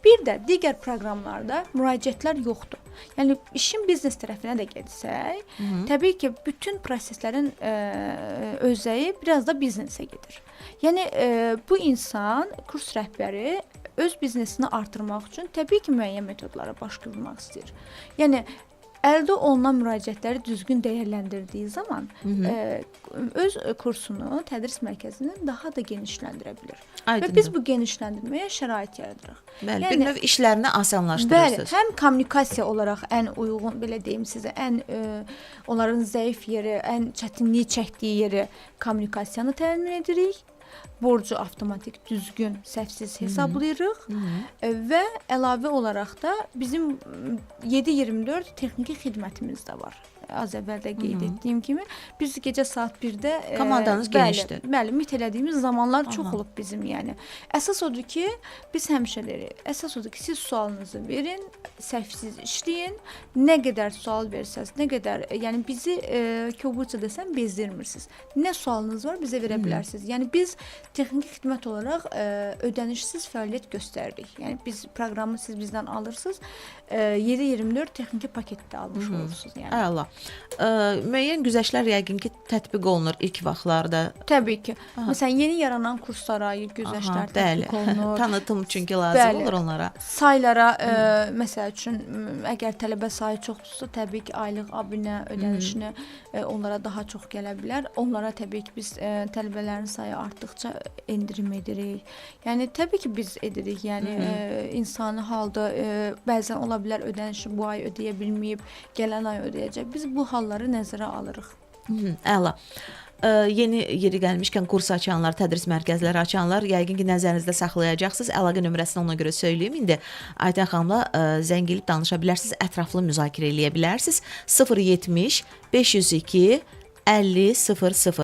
Bir də digər proqramlarda müraciətlər yoxdur. Yəni işin biznes tərəfinə də getsək, təbii ki, bütün proseslərin özəyi biraz da biznesə gedir. Yəni bu insan, kurs rəhbəri öz biznesini artırmaq üçün təbii ki, müəyyən metodlara baş vurmaq istəyir. Yəni əldə olunan müraciətləri düzgün dəyərləndirdiyi zaman öz kursunu, tədris mərkəzini daha da genişləndirə bilər. Aydındır. Və biz bu genişləndirməyə şərait yaradırıq. Bəli, Yəni bir növ işlərini asanlaşdırırsınız. Bəli, həm kommunikasiya olaraq ən uyğun, belə deyim sizə, ən onların zəif yeri, ən çətinlik çəkdiyi yeri kommunikasiyanı təmin edirik. Borcu avtomatik düzgün, səhvsiz hesablayırıq. Və əlavə olaraq da bizim 7/24 texniki xidmətimiz də var. Az əvvəl də qeyd etdiyim kimi, biz gecə saat 1-də Komandanız bəli, genişdir. Bəli, mit elədiyimiz zamanlar çox olub bizim, yəni. Əsas odur ki, biz həmişə deyirik, əsas odur ki, siz sualınızı verin, səhvsiz işləyin. Nə qədər sual versəz, nə qədər, yəni bizi kobudca desəm bezdirmirsiniz. Nə sualınız var, bizə verə bilərsiniz. Yəni biz texniki xidmət olaraq ödənişsiz fəaliyyət göstəririk. Yəni biz proqramı siz bizdən alırsınız, 7/24 texniki paketdə almış olursunuz, yəni. Əla. Müəyyən güzəştlər yəqin ki, tətbiq olunur ilk vaxtlarda. Təbii ki. Məsələn, yeni yaranan kurslara güzəştlər tətbiq olunur. Tanıtım çünki lazım olur onlara. Saylara, məsəl üçün, əgər tələbə sayı çoxdursa, təbii ki, aylıq abunə ödənişini onlara daha çox gələ bilər. Onlara təbii ki, biz tələbələrin sayı artdıqca endirim edirik. Yəni təbii ki, biz edirik. Yəni insani halda bəzən ola bilər ödənişi bu ay ödəyə bilməyib, gələn ay ödəyəcək. Biz bu halları nəzərə alırıq. Əla. Yeni yeri gəlmişkən kurs açanlar, tədris mərkəzləri açanlar yəqin ki, nəzərinizdə saxlayacaqsınız. Əlaqə nömrəsini ona görə söyləyim indi. Aytən xanımla zəng edib danışa bilərsiniz, ətraflı müzakirə eləyə bilərsiniz. 070 502 50 00.